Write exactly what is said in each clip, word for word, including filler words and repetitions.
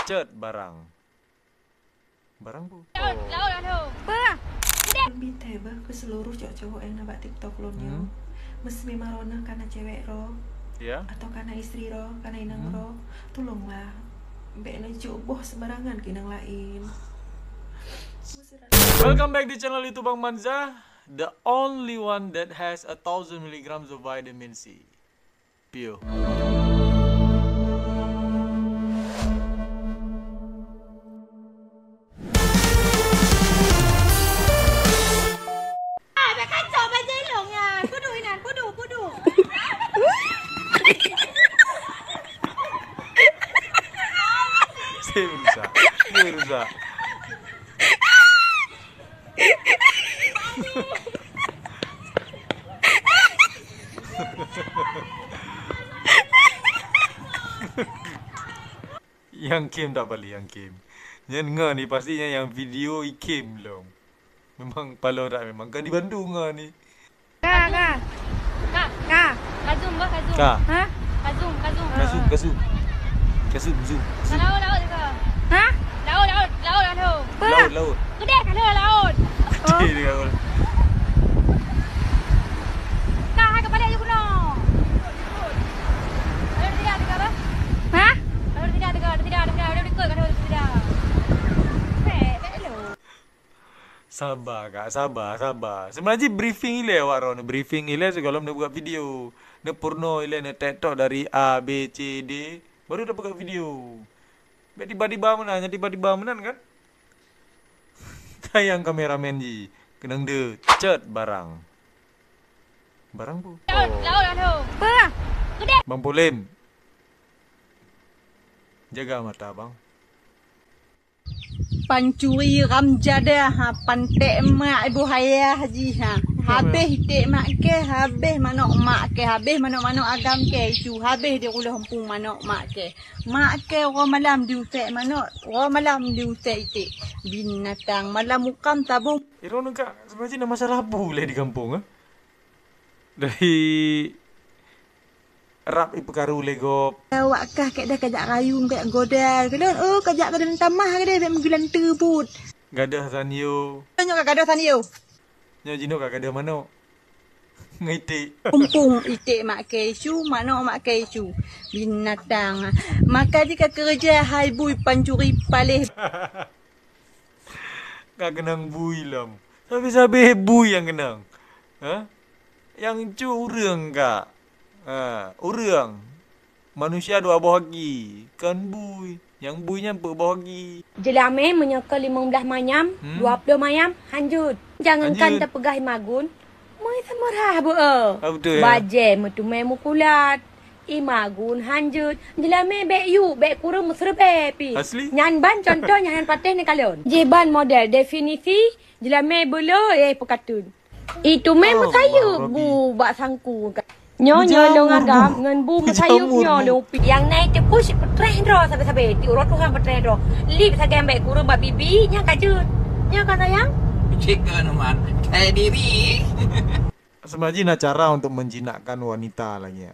Cet barang. Barang bu. Laôt, laôt, laôt. Bah. Lôn bithèe beuh keu seuluruh cowok-cowok nyang na bak TikTok lôn nyoe. Hmm. Meusé memang droeneuh kana cewek droe, ya, atau kana istri droe, kana inong, hmm, droe, tulonglah. Bèk neujok boh sembarangan keu nyang laén. Welcome back di channel YouTube Bang Manza, the only one that has a thousand milligrams of vitamin C. Pio. Ah, dah kacau bajai long nyan. Kudu inan, kudu, kudu. Saya berusaha. Saya berusaha. Nyang khém tak paléh, nyang khém. Nyan ngon ni pasti nyan nyang video i khém lom. Memang paloe that memang ka dibantu ngon ni. Ka, ka. Ka. Ka. Ka zoom bah, ka zoom. Ka. Ha? Ka zoom, ka zoom. Ka zoom, ka zoom. Ka zoom, zoom, zoom. Ka laôt, laôt ka. Ha? Laôt, laôt, laôt, laôt. Laôt, laôt. Keudeh ka laôt, laôt. Oh. Keudeh ka laôt. Ka, hai keupada yue keunoe. Ada tidak, ada tidak, bah? Ha? Ada tidak, ada tidak, ada tidak, ada tidak, ada tidak, ada tidak. Pek, pek dulu. Saba, Kak, saba, saba. Seubeuna jih briefing ilèe awak droeneuh, briefing ilèe sigohlom neubuat video. Neupeurunoe ilèe, neutek tok dari A, B, C, D, baru tapeugah video. Bèk tiba-tiba meunan, nyang tiba-tiba meunan kan? Tayang kameramen jih, keunong deuh, cet barang. Barang bu? Laôt, laôt, laôt. Bah. Bang Polem. Jaga mata, Bang. Pancuri ram jadah, ha, pantek mak ibu hayah jih, ha. Habéh iték mak kèe, habéh manok mak kèe, habéh manok-manok agam kèe, isu habéh di ruloh empung manok mak kèe. Mak kèe uroe malam diusèe manok, uroe malam diusèe iték. Binatang malam ukam tabong. Iroe nyoe ka, seubeuna jih na masalah bu lé di gampông, eh? Dari rab ipeukaru lé gob. Awak kah kèk dah kajak rayu, kajak goda. Keulôn, oh, kajak keudeh tamah keudeh, bèk meugulan teubut. Gadoh sanyo. Nyoe ka gadoh sanyo. Nyoe jinoe ka gadoh manok. Ngon iték. Empung iték mak kèe isu, manok mak kèe isu. Binatang. Maka jih ka keureuja hai bui pancuri paléh. Ka keunong bui lom. Sabé-sabé bui nyang keunong. Ha? Nyang cu ureueng ka. Ha, ureueng. Manusia dua boh gaki, kon bui. Nyang bui nyan peuet boh gaki. Jeulamé meunyoe kon limong blaih manyam, hmm, dua ploh manyam, hanjeuet. Jangankan hanjeuet. Tapeugah imagun, meusameurah beu. Ah, beutôi, ya. Bajèe meuteumé meukulat. Imagun hanjeuet, jeulamé bèk yub, bèk kureueng meuseureubèe pih. Asli? Nyan ban contoh nyang hana patéh neukalon. Jih ban model definisi, jeulamé beuleueh peukateun. Iteumé meusayeueb bu bak sangku. Nyoe, nyoe lôn agam ngon bu meusayeueb nyoe lôn pi. Nyang na iteupeu cit peutreh droe sabé-sabé, tiep uroe Tuhan peutreh droe. Lip sagai bèk kureueng bak bibi, nyan ka jeuet. Nyan ka sayang? Cit keunoe man, peutreh diri. Sebenarnya na cara untuk menjinakkan wanita lagi.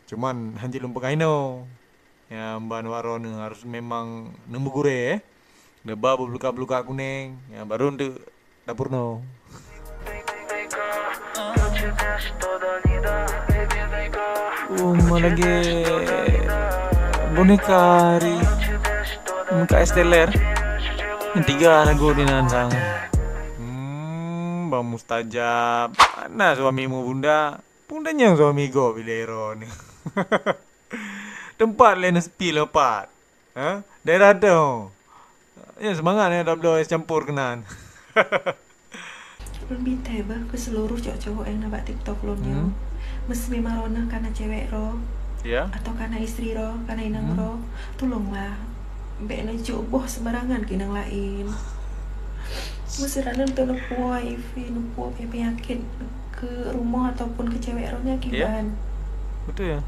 Cuman hanjeuet lôn peugah inoe. Nyang ban waroe neuh harus memang neumeugurée, eh. Neuba beuluka-beuluka kuneng, nyang baru untuk dapur no. Oh, ma lagèe boneka hari. Muka esteller. Yang tiga lagu di nan sang. Hmm, Bang Mustajab. Mana suamimu, Bunda? Pun tanyong suami go bila ero ni. Tempat lain sepi lepat. Ha? Daerah tu. Ya, semangat ya, dah bloe es campur kenan. Lôn bithèe beuh keu seuluruh cowok-cowok nyang na bak TikTok lôn nyoe. Hmm. Meusé memang droeneuh kana cewek droe, ya, atau kana istri droe, kana inong, hmm, droe, tulonglah. Bèk neujok boh sembarangan keu nyang laén. Meusé droeneuh teuneuk puwoe H I V, neuk puwoe peunyakét keu rumoh ataupun keu cewek droeneuh, ya, kiban. Betul ya.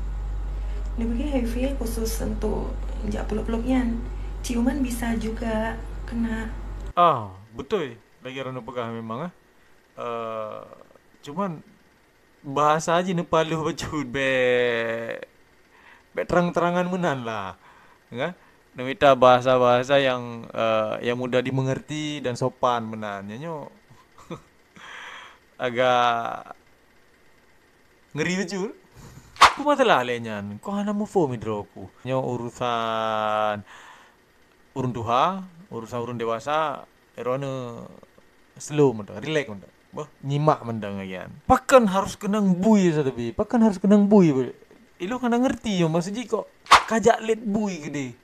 Neubagi H I V khusus untuk jak peulop-peulop nyan. Ciuman bisa juga kena. Ah, betul. Lagèe droeneuh peugah memang, eh. Eh, cuman bahasa jih neupaloh bacut, bèk, bèk terang-terangan meunan lah. Kan? Neumita bahasa-bahasa yang, eh, yang mudah dimengerti dan sopan meunan. Nyoe agak ngeri betul. Apa masalah lé nyan? Kau hana muphom droe ku. Nyoe urusan ureuëng tuha, urusan ureuëng dewasa, droeneuh slow mantong, relax mantong. Bah, nyimak mantong lagée nyan. Pakon harus keunong bui sabe? Pakon harus keunong bui? Ilong hana ngerti nyoe, maksud jih kok kajak let bui keudeh.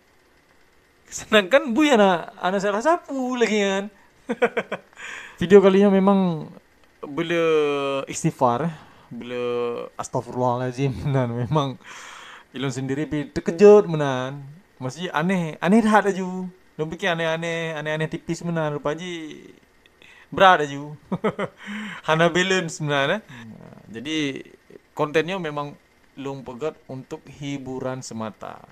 Sedangkan bui hana, hana salah sapeue lagée nyan. Video kali nyoe memang beu le istighfar, beu le astagfirullahalazim, dan memang ilong sendiri pih terkejut meunan. Maksud jih aneh, aneh that laju. Lôn pikir aneh-aneh, aneh-aneh tipis meunan, rupa jih brat laju. Hana balance meunan, eh. Jadi, konten nyoe memang lôn peugét untuk hiburan semata.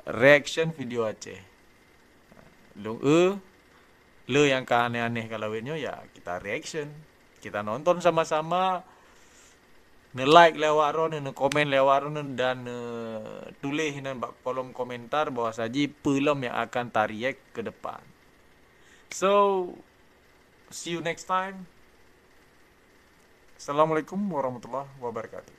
Reaction video Aceh. Lôn, eh, le nyang ka aneh-aneh ka lawét nyoe, ya, kita reaction. Kita nonton sama-sama. Ne-like lé awak droeneuh, ne-comment lé awak droeneuh, dan, eh, tuléh nan bak kolom komentar bahwa saji peue lom yang akan ta-react ke depan. So, see you next time. Assalamualaikum warahmatullahi wabarakatuh.